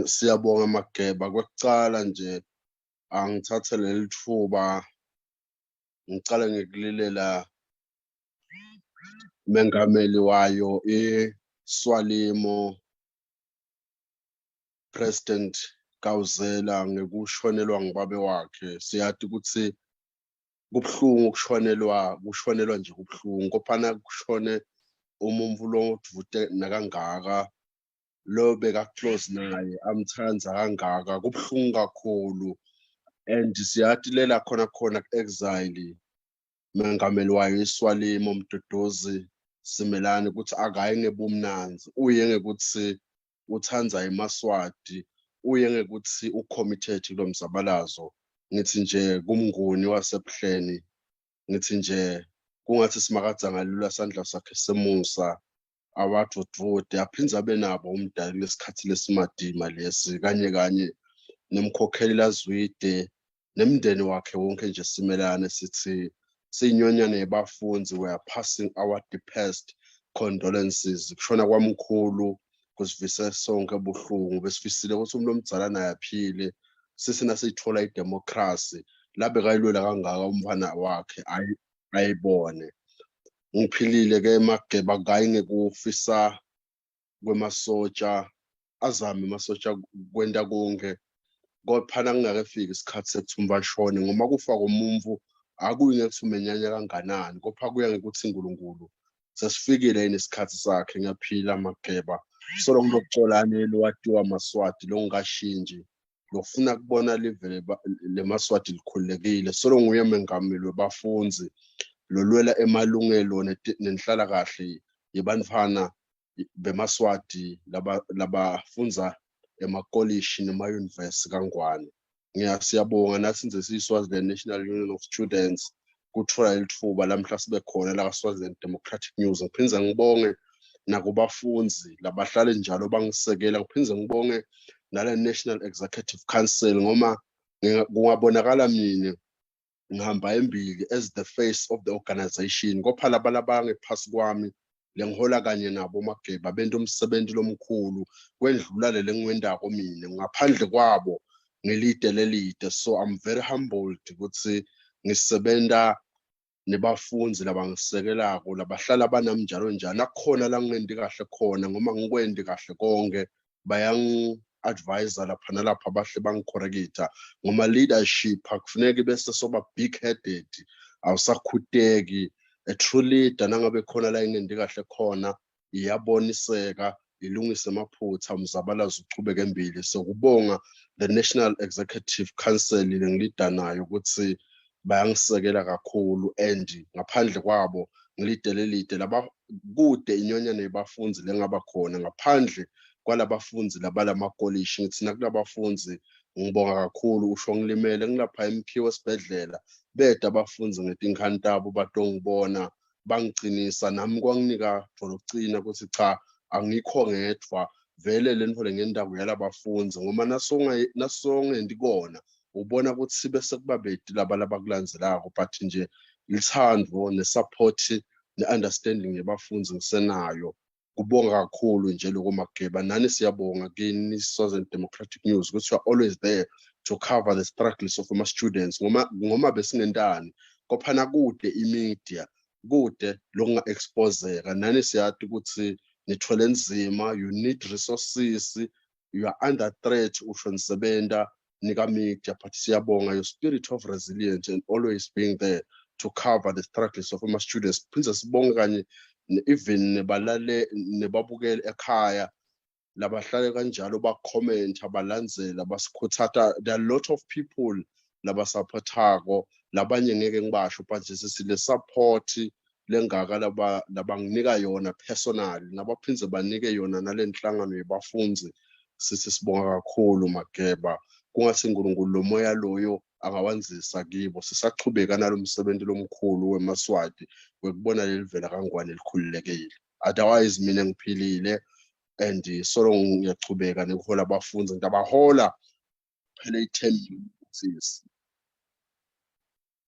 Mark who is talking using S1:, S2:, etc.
S1: Siyabonga Mageba. Kwekucala nje angithathe leli thuba ngicale ngikulilela mengameli wayo iSwalimo President Gawuzela ngekushonelwa ngubabe wakhe. Siyati ukuthi kubuhlungu ukushonelwa, kushonelwa nje kubuhlungu, kophana kushone umuntu lodvute nakangaka, lo beka close naye amthanda kangaka, kubuhlungu kakhulu. And siyati lela khona khona ku-exile mengameli wayo iSwalimo Mduduzi Simelane ukuthi akayi ngebumnandzi, uye ngekuthi uthanda eMaswati, uye ngekuthi ucommitted kulo mzabalazo. Ngithi nje kumnguni wasebuhleni, ngithi nje kungathi Simakadze angalula sandla sakhe semusa awadvudvude aphindze abe nabo umdali kulesikhathi lesimadima lesi, kanye kanye nemkhokheli LaZwide nemndeni wakhe wonke nje. Simelane sithi siyinyonyane yebafundzi, we are passing our deepest condolences. Kushona kwamkhulu kusivise sonke buhlungu, besifisile ukuthi umuntu omdzala naye aphile sisi nasiyithola idemocracy la bekayilwela kangaka umfana wakhe ayibone. Ngiphilile ke Mageba, kayi ngekufisa kwemasotsha, azame emasotsha kwenta konke kodwa kungakefiki isikhathi sekuthi umuntu ashone, ngoba kufa komuntu akuyi ngekuthi umenyanya kanganani, kodwa kuya ngekuthi uNkulunkulu sesifikile yini isikhathi sakhe. Ngiyaphila Mageba, solo ngilokucolane lowatiwa Maswati longashintshi, lofuna kubona live leMaswati likhululekile, solo nguye mengameli webafundzi lolwela emalungelo nenhlalakahle yebantfwana beMaswati labafundza emakolishi nemayunivesi kaNgwane. Siyabonga nathi nje siyi-Swaziland National Union of Students kuthola litfuba lamhla sibe khona la ka-Swaziland Democratic News. Ngiphindze ngibonge nakubafundzi labahlale njalo bangisekela, ngiphindze ngibonge nale National Executive Council, ngoba kungabonakala mina ngihamba embili as the face of the organization, kopha laba labangephasi kwami lengihola kanye nabo Mageba benta umsebenzi lomkhulu kwendlula le lengiwendako mina. Ngaphandle kwabo ngelide lelide. So I'm very humbled ukuthi ngisebenta nebafundzi labangisekelako, labahlala banami njalo njalo. Nakukhona la ngingendi kahle khona, ngoba ngikwendi kahle konke, bayangi-advisa lapha nalapha, bahle bangicorrecta, ngoba leadership akufuneki bese soba big headed, awusakhuteki. A true leader, nangabe khona la ingendi kahle khona, iyaboniseka, ilungise amaphutha, umzabalazo uchubeke embili. So kubonga the National Executive Council lengilida nayo ukuthi bayangisekela kakhulu, and ngaphandle kwabo ngilide lelide laba kude inyonyane yebafundzi lengaba khona ngaphandle kwalabafundzi labalamakolishi. Ngithi nakulabafundzi ngibonga kakhulu. Usho ngilimele ngilapha eMkhiwe esibhedlela, beda abafundzi ngetinkhani tabo batongibona, bangicinisa, nami kwanginika dvolokucina ukuthi cha, angikho ngedvwa vele le nto lengendako yalabafundzi, ngoba nasongendi kona ubona ukuthi bese kuba bedi laba labakulandzelako. But nje lithando ne-support ne-understanding yebafundzi ngisenayo. Kubonga kakhulu nje lokho Mageba. Nani siyabonga kini Swaziland Democratic News ukuthi you are always there to cover the struggles of ama-students, ngoba besingentani kophana kude i-media, kude lokunga-exposeka. Nani siyati ukuthi nithwele nzima, you need resources, you are under threat, usho nisebenta nika media, but siyabonga your spirit of resilience and always being there to cover the struggles of ama-students. Phindze sibonge kanye even nebalale nebabukeli ekhaya labahlale kanjalo bakhomenta, balandzela, basikhuthata. There are a lot of people labasupportako, labanye ngeke ngibasho, but nje sisile support lengaka laba labanginika yona personally, nabaphindze banike yona nale nhlangano yebafundzi. Sithi sibonga kakhulu Mageba, kungathi uNkulunkulu lo moya loyo angawandzisa kibo, sisachubeka nalo msebenzi lomkhulu weMaswati wekubona leli vela kaNgwane likhululekile. Otherwise mina ngiphilile and solo ngiyachubeka nekuhola abafundi, ngiyabahola phela i-10.